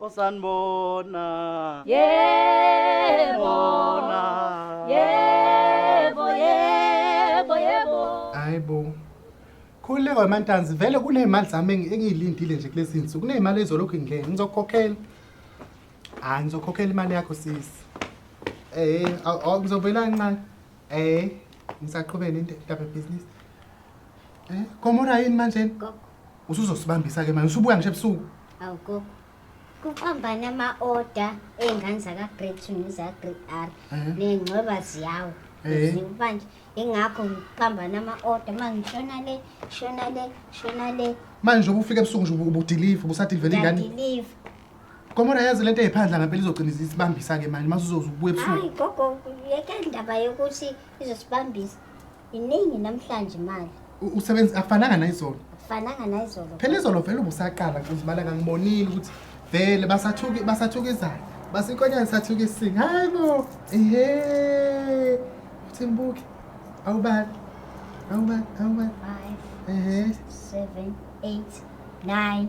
Osanibona. Yebo. Bona. Yebo, yebo, yebo. Hayibo. Khululeka wemantanzi vele kuney'mali zami engiy'lindile nje kulezi nsuku. Kuney'mali ezolokhu ingena. Ngizokukhokhela. Hhayi ngizokhokhela imali yakho sisi. Eh, ngizobuyela kancane. Eh, ngisaqhubela into indaba yebhizinisi. Eh, Gomora yini manje? Gogo. Usuzosibambisa ke manje, usubuya ngisho ebusuku. Awu gogo. Kuphambana ama-order ey'ngane zaka-grade 2 nezaka-grade R. Ney'ngcweba ziyawa. Manje ingakho ngiphambana ama-order uma ngishona le, shona le, shona le. Manje njengoba ufika ebusuku nje ubudiliva, ubusadilivela ingane. Ngiyadiliva. Gomora yazi lento eyiphandla ngempela izogcina isibambisa ke manje mase uzoze ubuye ebusuku. Hayi gogo, yeke indaba yokuthi izosibambisa. Iningi namhlanje imali. Usebenzi akufananga nayizolo. Akufananga nayizolo. Phela izolo vele ubusaqala uzibala ngangibonile ukuthi vele basathuki basathukizana. Basinkonyane sathuka isinga. Hayibo. Ehe. Uthi ngibuke. Awubali. Awubali, awubali. 5 Ehe. 7 8 9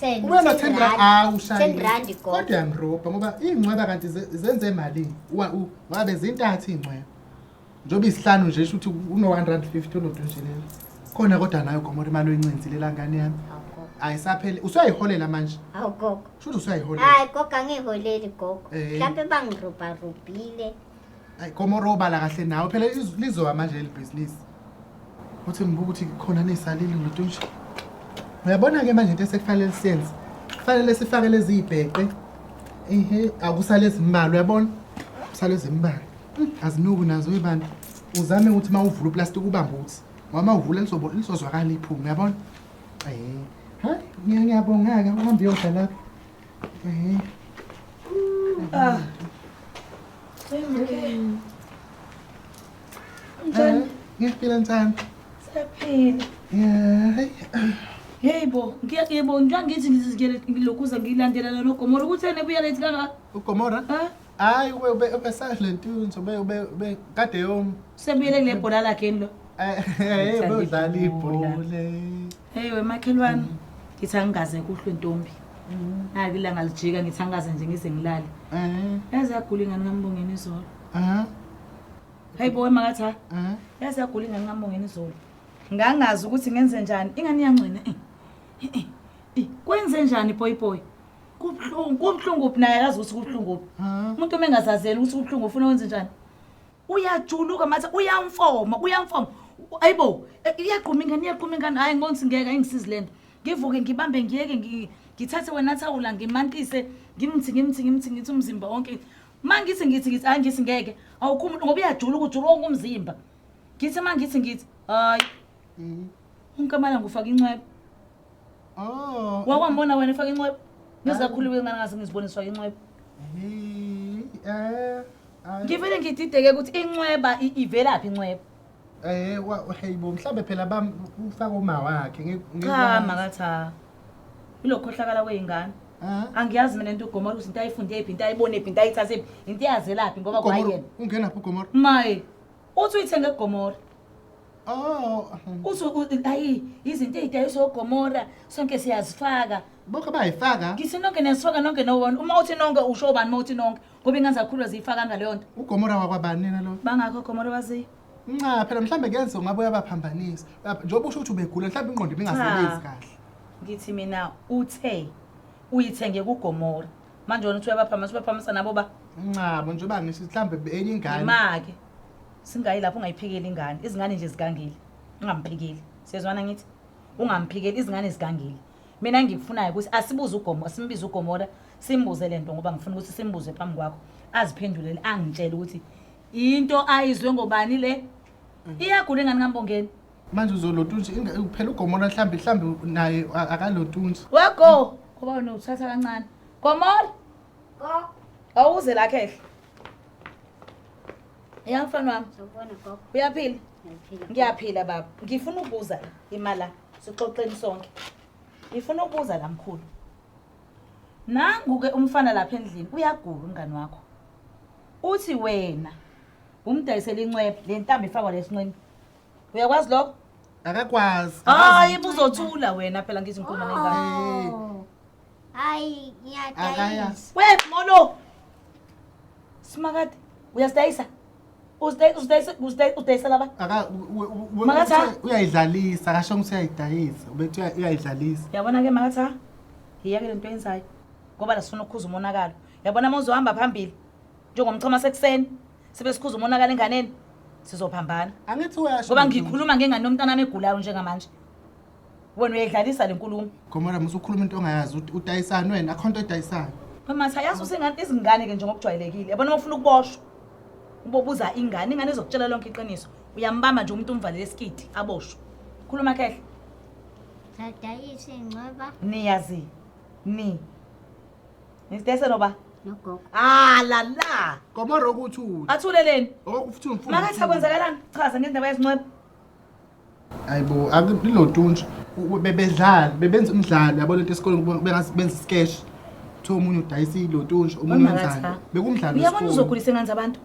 10. Ubuya no 10 rand awushayile. 10 rand gogo. Kodwa uyangirobha ngoba iy'ncweba kanti zenze malini? Wabe zintathu iy'ncweba. Njengoba isihlanu nje sho ukuthi uno 150 olodunjeleni. Khona kodwa nayo Gomora imali oyincensile la ngane yami. Awu gogo. Ayisapheli. Usuyayiholela manje. Awu gogo. Sho ukuthi usuyayiholela. Hayi gogo angiholeli gogo. Eh. Mhlampe bangirobharobhile. Hayi Gomora obala kahle nawe phela lizowa manje leli business. Uthi ngibuka ukuthi khona nesalile lodunje. Uyabona ke manje into esekufanele siyenze. Kufanele sifake lezi ibheqe. Ehe, akusale ezimbalwa uyabona? Kusale ezimbalwa. Azinuki nazo ibantu. Uzame ukuthi uma uvula uplastic ubambe uthi. Ngoba uma uvula lizozwakala iphunga uyabona? Eh. Ha, ngiyabonga ke uhambe uyodla lapha. Eh. Ah. Hey, okay. Njani? Ngiyaphila njani? Siyaphila. Yeah. Hey. Hey bo, ngiyebo ngiyangithi ngizigele ngilokhuza ngilandelana noGomora ukuthi ene buya late kangaka. UGomora? Ha? Hayi ube ube ube silent nje ube ube ube kade yom. Sebuyele kule bhola lakhe yini lo? Eh, eh, bedlala ibhola. Hey wemakhelwane, ngithi angingaze kuhlwe ntombi. Naki ilanga lijika ngithi angaze nje ngize ngilale. Eh. Yazi yagula ingane kaMbongeni izolo. Ah. Hey bo wemakathi ha. Ah. Yazi yagula ingane kaMbongeni izolo. Ngangazi ukuthi ngenze njani. Ingane iyangcwina. Eh. Eh, eh. Kwenze njani boy boy? Kubuhlungu, kubuhlungu kuphi naye akazi ukuthi kubuhlungu kuphi. Ah. Umuntu uma engazazeli ukuthi kubuhlungu ufuna wenze njani? Uyajuluka mathe uyamfoma, uyamfoma. Ayibo, iyaqhuma ingane, iyaqhuma ingane. Hayi ngibona ukuthi ngeke ayingisizi lento. Ngivuke ngibambe ngiyeke ngithathe wena thawula ngimantise, ngimthi ngimthi ngimthi ngithi umzimba wonke. Mangithi ngithi ngithi hayi ngithi ngeke. Awukhumuli ngoba uyajuluka ujuluka wonke umzimba. Ngithi mangithi ngithi hayi. Wonke amalanga ufaka incweba. Oh. Wakwambona wena ufaka incweba? Ngizakhulu ingane ngaze ngizibone sifaka incweba. Eh. Ngivele ngidideke ukuthi incweba ivelaphi incweba. Eh, hey bo mhlambe phela bam ufaka uma wakhe Cha makatha. Ilokhohlakala kwezingane. Ah. Angiyazi mina into uGomora ukuthi into ayifunde phi, into ayibone phi, into ayithathe phi, into iyazelaphi ngoba kwayena. Ungena phi uGomora? Maye. Uthi uyithenge kuGomora. Oh. Uthi hayi izinto ezidayiswa uGomora sonke siyazifaka. Bonke bayifaka. Ngithi nonke niyazifaka nonke no one. Uma uthi nonke usho bani uma uthi nonke ngoba ingane zakhulwa ziyifaka ngaleyo nto. uGomora wakwabani yena lo? Bangakho Gomora baziyo. Nca phela mhlambe kuyenza ungabe uyabaphambanisa. Njengoba usho ukuthi ubegula mhlambe ingqondo ibingasebenzi kahle. Ngithi mina uthe uyithenge kuGomora. Manje wena uthi uyabaphambanisa ubaphambanisa nabo ba. Ncabo njengoba ngisho mhlambe enye ingane. Imake. Singayi lapho ungayiphikeli ingane. Izingane nje zigangile. Ungamphikeli. Siyezwana ngithi? Ungamphikeli izingane zigangile. Mina engikufunayo ukuthi asibuze uGomora, simbize uGomora, simbuze lento ngoba ngifuna ukuthi simbuze phambi kwakho. Aziphendulele angitshele ukuthi into ayizwe ngobani le. Iyagula ingane kaMbongeni. Manje uzolotunje phela uGomora mhlambe mhlambe naye akalotunje. Wego, ngoba wena uthatha kancane. Gomora, Gogo. awuze la khehle. Ya mfana wami, Sawubona gogo. uyaphila? Ngiyaphila. Ngiyaphila baba. Ngifuna ukubuza la imala sixoxeni sonke. Ngifuna ukubuza la mkhulu. Nangu ke umfana lapha endlini uyagula umngani wakho. Uthi wena umdayisela incwebe le ntambo ifakwa lesinqeni. Uyakwazi lokho? Akakwazi. Hayi buzothula wena phela ngithi ngikhuluma nengane. Oh. Hayi ngiyadayisa. We molo. Simakade uyasidayisa? Usidayisa usidayisa laba? Aka Makatha. Uyayidlalisa, akasho ukuthi uyayidayisa, ubethi uyayidlalisa. Yabona ke makatha. Iyake lento yenzayo. Ngoba la sifuna ukukhuza umonakalo. Yabona uma uzohamba phambili njengomchoma sekuseni sibe sikhuza umonakalo enganeni sizophambana. Angithi uyasho. Ngoba ngikhuluma ngengane yomntana wami egulayo njengamanje. Wena uyayidlalisa le nkulumo. Gomora musa ukhuluma into ongayazi, udayisani wena, akho nto oyidayisayo. Matha yazi usengane izingane ke njengokujwayelekile. Yabona uma ufuna ukuboshwa ubobuza ingane, ingane izokutshela lonke iqiniso. Uyambamba nje umuntu umvalele esikidi aboshwe. Khuluma khehle. Sadayisa ingcweba Niyazi. Ni. Nisidayisa noba? Nogogo. Ah la la. Gomora ukuthi uthi. Athuleleni. Okuthi umfundi. Makathi kwenzakalani? Chaza ngendaba yezincweba. Hayibo, akulotunje. Bebedlala, bebenza umdlalo, yabo lento esikoleni bengazi benza sketch. Kuthiwa omunye udayisa ilotunje, omunye wenzani. Bekumdlalo Uyabona wesikole. uzokhulisa ingane zabantu.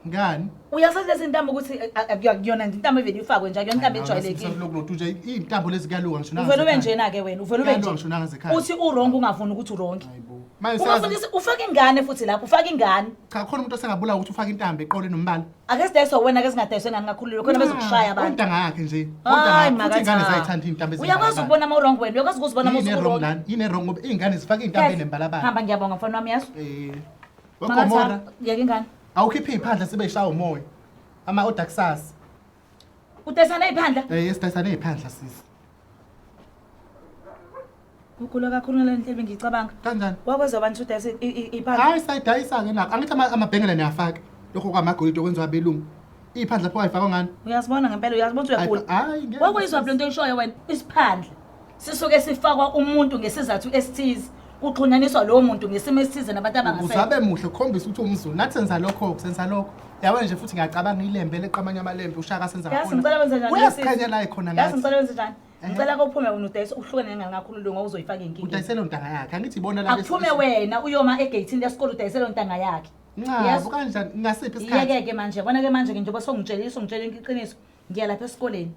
Ngani? Uyasazi lezi ntambo ukuthi akuyona nje intambo evele ifakwe nje, akuyona intambo ejwayelekile. Lokhu lotunje, iy'ntambo lezi kuyaluka ngisho Uvele ube njena-ke wena, uvele ube Kuyaluka nje. ngisho nangasekhaya. Uthi u-wrong ungafuni ukuthi u-wrong. Hayibo. Manje usazi Ungafundisi ufake ingane futhi lapho, ufake ingane. cha khona umuntu osengabulawa ukuthi ufake intambo eqole nombala. Ake sidayiswa wena ake singadayiswa ingane kakhululwe khona bezokushaya abantu. Ontanga yakhe nje. Hayi Ontanga futhi ingane makatha. zayithanda iy'ntambo Uyakwazi ukubona uma u-wrong wena, uyakwazi ukuzibona uma Yini e-wrong usu-wrong. lana? Yini e-wrong ngoba iy'ngane zifaka iy'ntambo enembalabala. Hamba ngiyabonga mfana wami yazi. Eh. Wegomora. Makatha, yeka ingane. Awukhiphe iy'phandla sibe yishaya umoya. Ama-order kusasa. Udayisana iy'phandla. Eh, sidayisane iy'phandla sisi. Ugula kakhulu ngale ndlela bengiyicabanga. Kanjani? Wakwenza abantu udayisa iphandla. Hayi sayidayisa-ke nakho. Angithi amabhengela niyafaka. Lokho kwamagolide okwenziwa abelungu. Iy'phandla pho ayifakwa ngani? Uyazibona ngempela, uyazibona ukuthi uyagula. Hayi, ngeke. Wakwezwa lento oyishoyo wena, isiphandla. Sisuke sifakwa umuntu ngesizathu esithize. Kuxhunyaniswa lowo muntu ngesimo esithize nabantu Ukuze abangasekho. abe muhle kukhombisa ukuthi umZulu. Nathi senza lokho, senza lokho. Yabona nje futhi ngiyacabanga ilembe leqamanye amalembe ushaka senza Yazi ngicela wenze njani? Uyaziqhenya la ekhona Yazi ngathi. ngicela wenze njani? Ehhe. Ngicela kophume wena udayise uhlukane nengane kakhulu ngoba uzoyifaka inkinga. Udayisela ontanga yakhe. Angithi ibona la. Akuphume wena uyoma egeyithini lesikole udayisele ontanga yakhe. Nca, Yes. kanjani? Ngasiphi isikhathi? Iyeke-ke manje, yabona ke manje ke njengoba songitshelile songitshela iqiniso. Ngiya lapha esikoleni.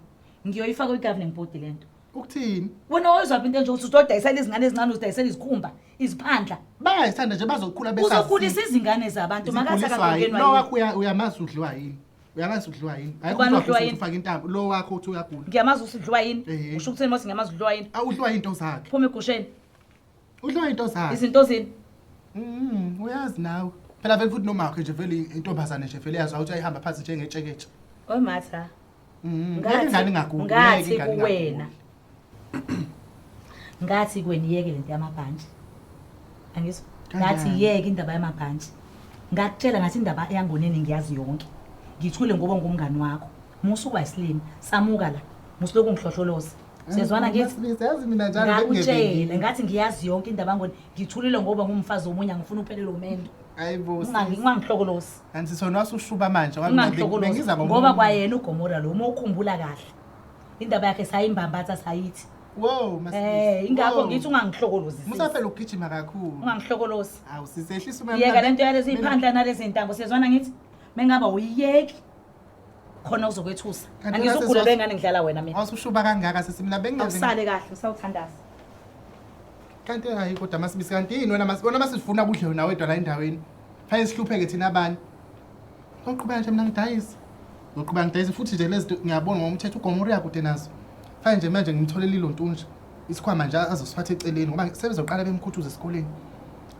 Ngiyoyifaka kwi-governing body lento. Ukuthini? Wena wayizwaphi into enje ukuthi uzodayisela izingane ezincane uzidayisela izikhumba, iziphandla. Bayayithanda nje bazokhula besazi. Uzokhulisa izingane zabantu makathi Zikhuliswa yini? akakungenwa Lo yini. wakho uyamazi udliwa yini? Uyamazi udliwa yini? Hayi Ubani ukuthi udliwa yini? ufaka intambo. Lo wakho uthi uyagula. Ngiyamazi ukuthi udliwa yini? Ehhe. Usho ukuthini mose ngiyamazi udliwa yini? Ah, udliwa into zakhe. Phuma egusheni. Udliwa into zakhe. Izinto zini? Uyazi nawe. Phela vele futhi nomakhe nje vele intombazane nje vele yazi ukuthi ayihamba phansi njengetsheketshe. Omatha. Ngeke ingane ingaguli. Ngeke Ngathi ingane kuwena. ingaguli. Ngathi kuwena iyeke lento yamabhantshi. Angizwa? Kanjani? Ngathi yeke indaba yamabhantshi. Ngakutshela ngathi indaba yangoneni ngiyazi yonke. Ngithule ngoba ngumngani wakho. Musa ukuba isilima, samuka la. Musa lokhu ngihlohloloza. Siyezwana ngithi? Masibisi, yazi mina njalo Ngakutshela ngathi ngiyazi yonke indaba yangoni. Ngithulile ngoba ngumfazi womunye angifuni uphelele umendo. Hayibo. Ungangihlokolozi. Kanti sona wasushuba manje ngoba mina Ungangihlokolozi. bengiza ngomunye. Ngoba kwayena uGomora lo uma ukhumbula kahle. Indaba yakhe sayimbambatha sayithi. Wow, Masibisi. Ingakho Wow. ngithi ungangihlokolozi. sis. Musa phela ugijima kakhulu. Ungangihlokolozi. Awu sisehlisa umoya. Yeka lento yalezi iphandla nalezi ntambo siyezwana ngithi mengaba uyiyeki khona uzokwethusa. Kanti Angizugulelwe wena ingane ngidlala wena mina. Wasushuba kangaka sisi mina bengingeze. Awusale kahle usawuthandaza. Kanti hayi kodwa Masibisi kanti yini wena Masibisi wena masifuna kudle wena wedwa la endaweni. Fanele sihlupheke thina abanye. Ngoqhubeka nje mina ngidayisa. Ngoqhubeka ngidayisa futhi nje lezi zinto ngiyabona ngomthetho uGomora uyakude nazo. Fanele nje manje ngimtholele ilontunja. Isikhwama nje azosiphatha eceleni ngoba sebezoqala bemkhuthuza esikoleni.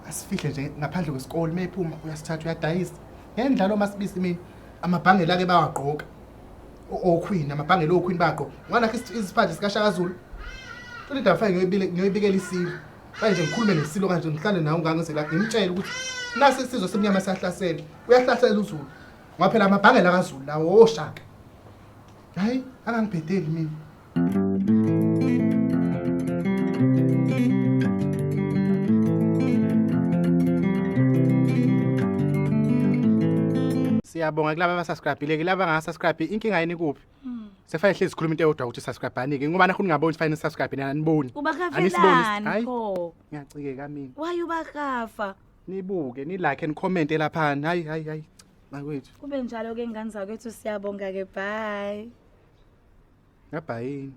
Asifihle nje ngaphandle kwesikole mephuma uyasithatha uyadayisa. Ngendlalo Masibisi mina amabhangela ke bawagqoka. Oqueen amabhangela oqueen bagqoka. Ngwanakho isiphandle sikaShaka Zulu. Kodwa indaba fanele ngiyoyibikela isilo. Manje ngikhulume nesilo kanje ngihlale nawe ungangizela ngimtshele ukuthi nasi isizwe semnyama siyahlasela. Uyahlasela uZulu. Ngoba phela amabhangela kaZulu lawo oshaka. Hayi, angangibhedeli mina. Siyabonga kulaba abasubscribe-ile, kulaba abangasubscribe inkinga yini kuphi? Sefanele hlezi sikhuluma into eyodwa ukuthi subscribe-ani-ke ngoba nakho ningaboni ukuthi fanele nisubscribe nina aniboni. Anisiboni, Ubakafelani hayi. pho? Ngiyacikeka mina. Why ubakafa? Nibuke, ni-like, ni-comment laphana. Hayi hayi hayi. Bakwethu. Kube njalo ke ngane zakwethu siyabonga ke bye. Ngabhayini.